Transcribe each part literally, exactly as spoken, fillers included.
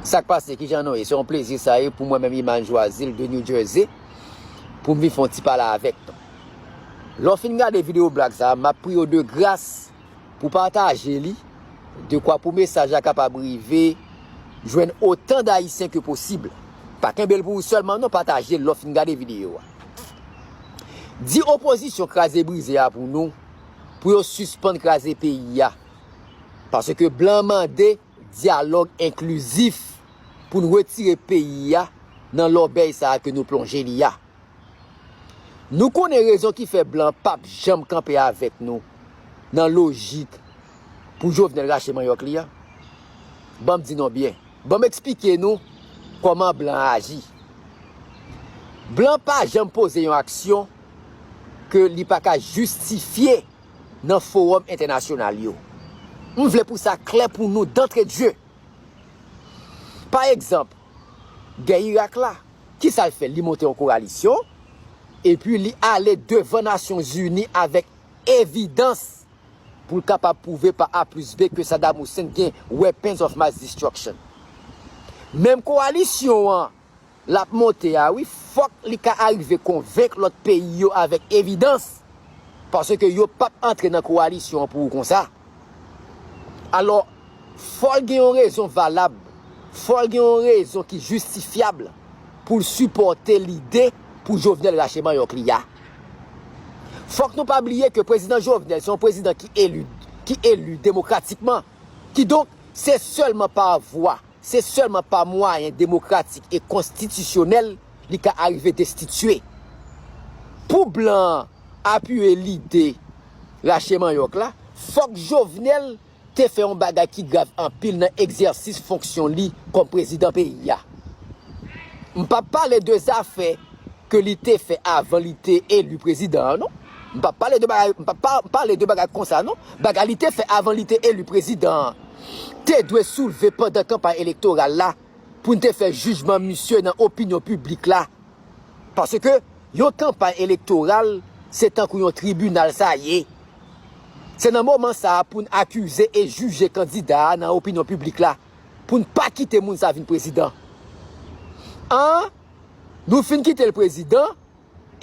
Sa k pase, kijan nou ye? Se yon plezi sa ye pou mwen menm, Iman Joazil de New Jersey, pou m vin fè yon ti pale avèk nou. Lè w fin gade videyo blag sa a, m ap priye w de gras pou pataje li, dekwa pou mesaj la kapab rive jwenn otan d Ayisyen ke posib. Pa kenbe l pou ou sèlman non, pataje l lè w fin gade videyo a. Di opozisyon kraze brize a pou nou, pou yo sispann kraze peyi a. Paske blan mande dyalòg enklizif pou n retire peyi a nan lòbèy sa a ke nou plonje li a. Nou konnen rezon ki fè blan p ap janm kanpe avèk nou nan lojik pou Jovenel rache manyòk li a. Ban m di nou byen. Ban m eksplike nou kòman blan aji. Blan pa janm poze yon aksyon ke li pa ka jistifye nan fowòm entènasyonal yo. M vle pou sa klè pou nou d'entrée de jeu. Pa egzanp, gè Irak la, kisa l fè? Li monte yon kowalisyon, epi li ale devan Nasyonzini avèk evidans pou l kapab pwouve pa A plis B ke Saddam Hussein gen weapons of mass destruction. Menm kowalisyon an l ap monte a, wi, fòk li ka arive konvenk lòt peyi yo avèk evidans, paske yo p ap antre nan kowalisyon an pou ou konsa. Alò, fò l gen yon rezon valab, fò l gen yon rezon ki jistifyab pou l sipòte lide pou Jovenel rache manyòk li a. Fòk nou pa bliye ke prezidan Jovenel se yon prezidan ki eli, ki eli demokratikman. Kidonk, se sèlman pa vwa, se sèlman pa mwayen demokratik e konstitisyonèl li ka arive destitye. Pou blan an apiye lide rache manyòk la, fòk Jovenel te fè yon bagay ki grav anpil nan egzèsis fonksyon li kòm prezidan peyi a. M p ap pale de zafè ke li te fè avan li te eli prezidan an, non. M p ap pale de bagay, m p ap pa, pale de bagay konsa, non. Bagay li te fè avan li te eli prezidan an te dwe soulve pandan kanpay elektoral la pou n te fè jijman misye nan opinyon piblik la. Paske yon kanpay elektoral, se tankou yon tribinal sa ye. Se nan moman sa a pou n akize e jije kandida a nan opinyon piblik la, pou n pa kite moun sa vin prezidan. An, nou fin kite l prezidan,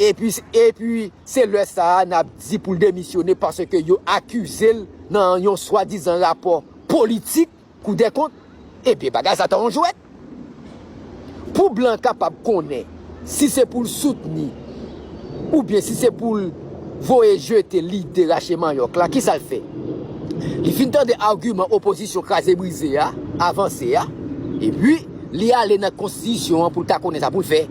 epi, epi se lè sa a n ap di pou l demisyone paske yo akize l nan yon swadizan rapò politik Koudèkont, ebyen bagay sa ta yon jwèt. Pou blan kapab konnen si se pou l soutni oubyen si se pou l voye jete lide rache manyòk la, kisa l fè? Li fin tande agiman opozisyon kraze brize a avanse a, epi li ale nan konstitisyon an pou l ta konnen sa pou l fè.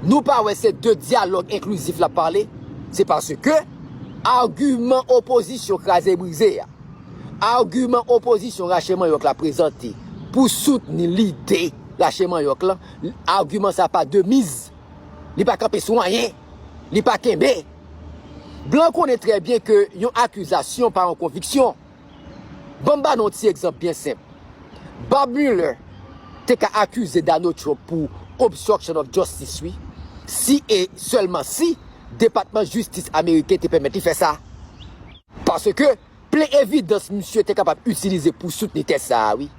Nou pa wè se de dyalòg enklizif l ap pale? Se paske agiman opozisyon kraze brize a, agiman opozisyon rache manyòk la prezante pou soutni lide rache manyòk la, agiman sa pa de miz. Li pa kanpe sou anyen. Li pa kenbe. Blan konnen trè byen ke yon akizasyon pa yon konviksyon. Ban m ba nou yon ti egzanp byen senp. Bob Mueller te ka akize Donald Trump pou obstruction of justice, wi. Si e sèlman si Depatman Jistis ameriken te pèmèt li fè sa. Paske plen evidans misye te kapab itilize pou soutni tèz sa a, wi.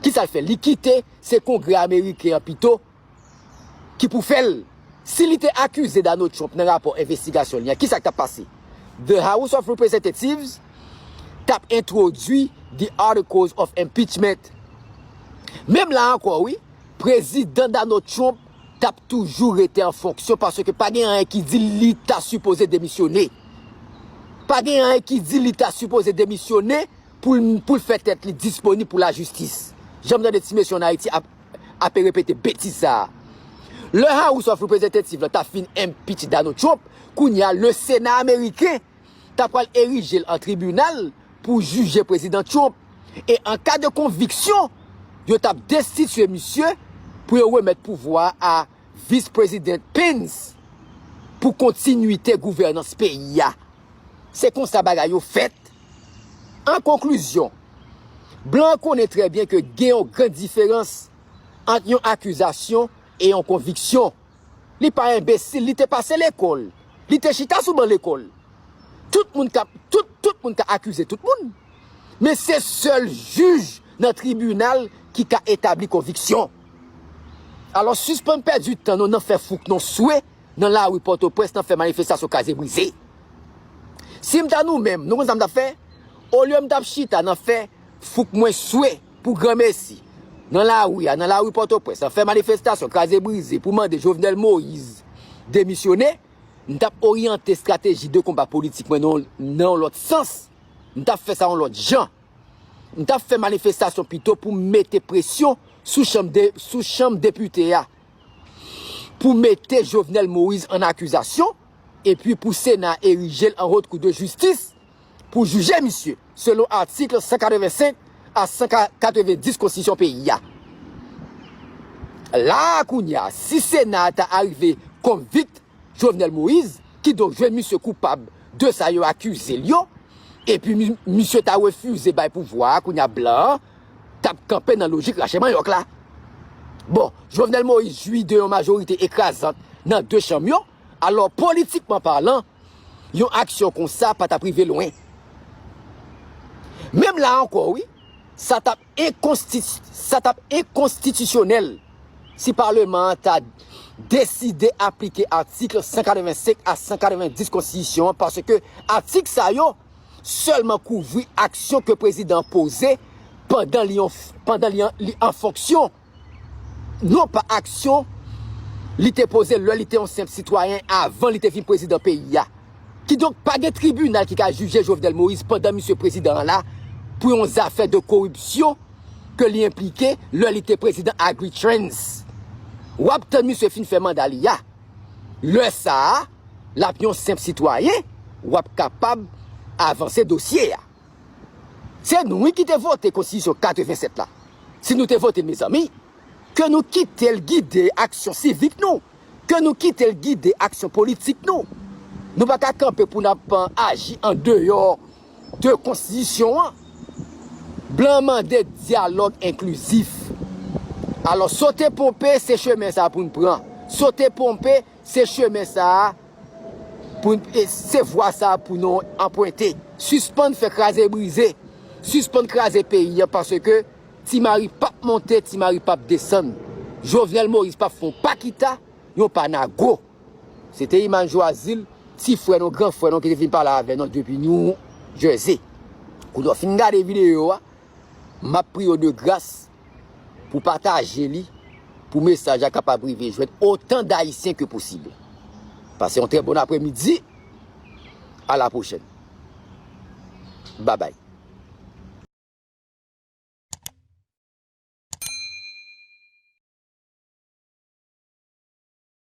Kisa l fè? Li kite se Kongrè ameriken an pito ki pou fè l. Si li te akize Donald Trump nan rapò envestigasyon li an, kisa k t ap pase? The House of Representatives t ap entwodui the articles of impeachment. Menm la ankò, wi, Prezidan Donald Trump t ap toujou rete an fonksyon paske pa gen anyen ki di li ta sipoze demisyone. Pa gen anyen ki di li ta sipoze demisyone pou l, pou l fè tèt li disponib pou lajistis. Jan m tande ti mesye ann Ayiti ap, ap repete betiz sa a. Lè House of Representatives la ta fin impeach Donald Trump, kounye a, le Sena ameriken ta pral erije l an tribinal pou jije Prezidan Trump. E an ka de konviksyon, yo t ap destitye misye pou yo remèt pouvwa a Vis Prezidan Pence pou kontinwite gouvènans peyi a. Se konsa bagay yo fèt. An konklizyon, blan an konnen trè byen ke gen yon gran diferans ant yon akizasyon e yon konviksyon. Li pa enbesil, li te pase lekòl. Li te chita sou ban lekòl. Tout moun ka, tout, tout moun ka akize tout moun. Men se sèl jij nan tribinal ki ka etabli konviksyon. Alò, sispann pèdi tan nou nan fè fouk nou swe nan lari Pòtoprens nan fè manifestasyon kraze brize. Si m ta nou menm, nou konn sa m t ap fè? Olye m t ap chita nan fè fouk mwen swe pou granmesi nan lari a, nan lari Pòtoprens, nan fè manifestasyon kraze brize pou mande Jovenel Moïse demisyone, m t ap oryante estrateji de konba politik mwen nan, nan yon lòt sans. M t ap fè sa yon lòt jan. M t ap fè manifestasyon pito pou m mete presyon sou chanm de, sou chanm depite a, pou mete Jovenel Moïse an akizasyon, epi pou Sena erije l an Haute Cour de Justice pou jije misye, selon atik san katrevensenk a san katrevendis konstitisyon peyi a. La a kounye a, si Sena a ta arive konvikt Jovenel Moïse, kidonk jwenn misye koupab de sa yo akize l yo, epi mi-, misye ta refize bay pouvwa a, kounye a blan an t ap kanpe nan lojik rache manyòk la. Bon, Jovenel Moïse jwi de yon majorite ekrazant nan de chanm yo, alò politikman palan, yon aksyon konsa pa t ap rive lwen. Menm la ankò, wi, sa t ap enkonsti-, sa t ap enkonstitisyonèl si Paleman an ta deside aplike atik san katrevensenk a san katrevendis konstitisyon an, paske atik sa yo sèlman kouvri aksyon ke prezidan an poze pandan li yon, pandan li an, li an fonksyon, non pa aksyon li te poze lè li te yon senp sitwayen avan li te vin prezidan peyi a. Kidonk, pa gen tribinal ki ka jije Jovenel Moïse pandan misye prezidan an la pou yon zafè de koripsyon ke li enplike lè li te prezidan Agritrans. W ap tann misye fin fè manda li a. Lè sa a, l ap yon senp sitwayen, w ap kapab avanse dosye a. Se nou, wi, ki te vote konstitisyon katrevennsèt la. Si nou te vote l, mezanmi, ke nou kite l gide aksyon sivik nou, ke nou kite l gide aksyon politik nou. Nou pa ka kanpe pou n ap, eh, aji an deyò de konstitisyon an. Blan mande dyalòg enklizif. Alò, sote ponpe, se chemen sa pou n pran. Sote ponpe, se chemen sa a pou n, e se vwa sa a pou nou anprente. Sispann fè kraze brize. Sispann kraze peyi an, paske Ti Mari p ap monte, Ti Mari p ap desann. Jovenel Moïse p ap fè yon pa kita, yon pa nago. Se te Iman Joazil, ti frè nou, gran frè nou ki te vin pale avè nou depi New Jersey. Kounye w fin gade videyo a, m ap priye w de gras pou pataje li, pou mesaj la kapab rive jwenn otan d Ayisyen ke posib. Pase yon trè bon apremidi. A la pwochèn. Babay.